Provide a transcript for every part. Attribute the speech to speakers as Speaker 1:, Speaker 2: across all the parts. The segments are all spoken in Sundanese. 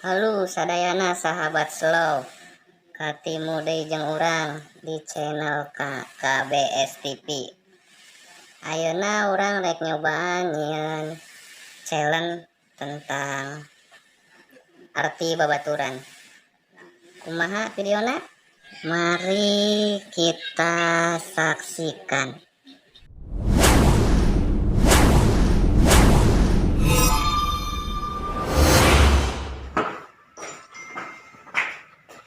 Speaker 1: Halo sadayana sahabat slow, katimu deui jeung urang di channel KBS TV. Ayeuna urang rek nyobaan nyieun challenge tentang arti babaturan. Kumaha videona? Mari kita saksikan.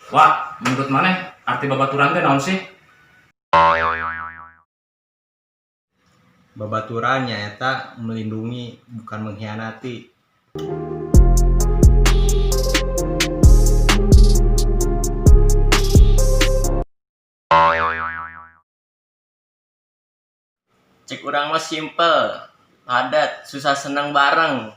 Speaker 2: Wah, menurut maneh arti babaturan teh naon sih?
Speaker 3: Babaturan nyaeta melindungi, bukan mengkhianati.
Speaker 4: Cek urang mah simple, padat, susah senang bareng.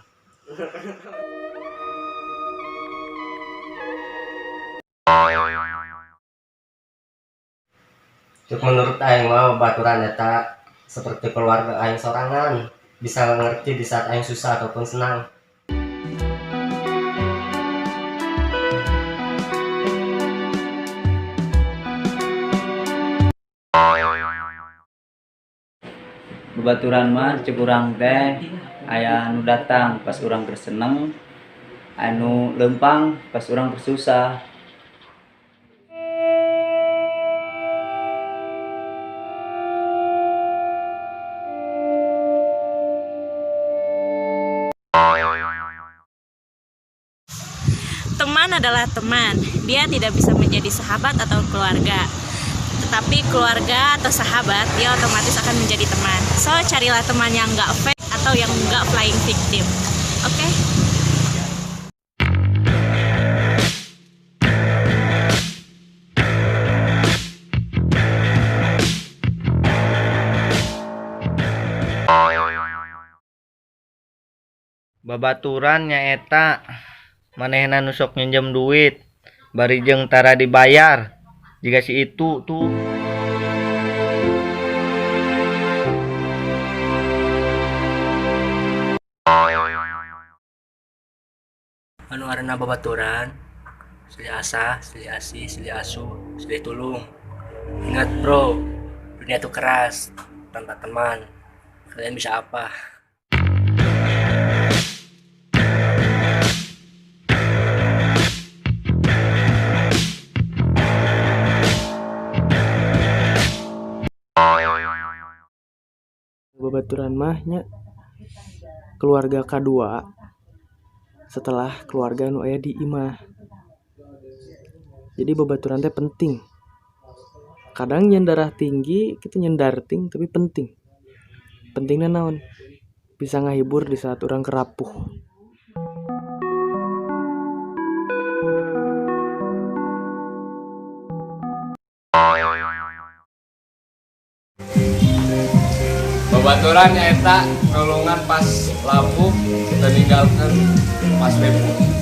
Speaker 5: Cuk menurut aing mah babaturan eta seperti keluarga aing sorangan, bisa ngerti di saat aing susah ataupun senang.
Speaker 6: Babaturan mah cek urang teh aya anu datang pas urang keur seneng, anu leumpang pas urang keur susah.
Speaker 7: Teman adalah teman, dia tidak bisa menjadi sahabat atau keluarga. Tetapi keluarga atau sahabat, dia otomatis akan menjadi teman. So, carilah teman yang nggak fake atau yang nggak playing victim. Oke? Okay?
Speaker 8: Babaturan nyaeta manehna nu sok nginjem duit bari jeung tara dibayar jiga si itu tuh.
Speaker 4: Anu ngaranna babaturan, silih asah, silih asih, silih asuh, silih tulung. Ingat bro, dunia tuh keras, tanpa teman kalian bisa apa?
Speaker 9: Babaturan mah nya keluarga kadua setelah keluarga nu aya di imah. Jadi babaturan teh penting. Kadang nyen darah tinggi, kita nyen darting, tapi penting. Pentingnya naon? Bisa ngahibur di saat orang kerapuh.
Speaker 10: Babaturan nyaeta nulungan pas labuh dan ninggalkeun pas ripuh.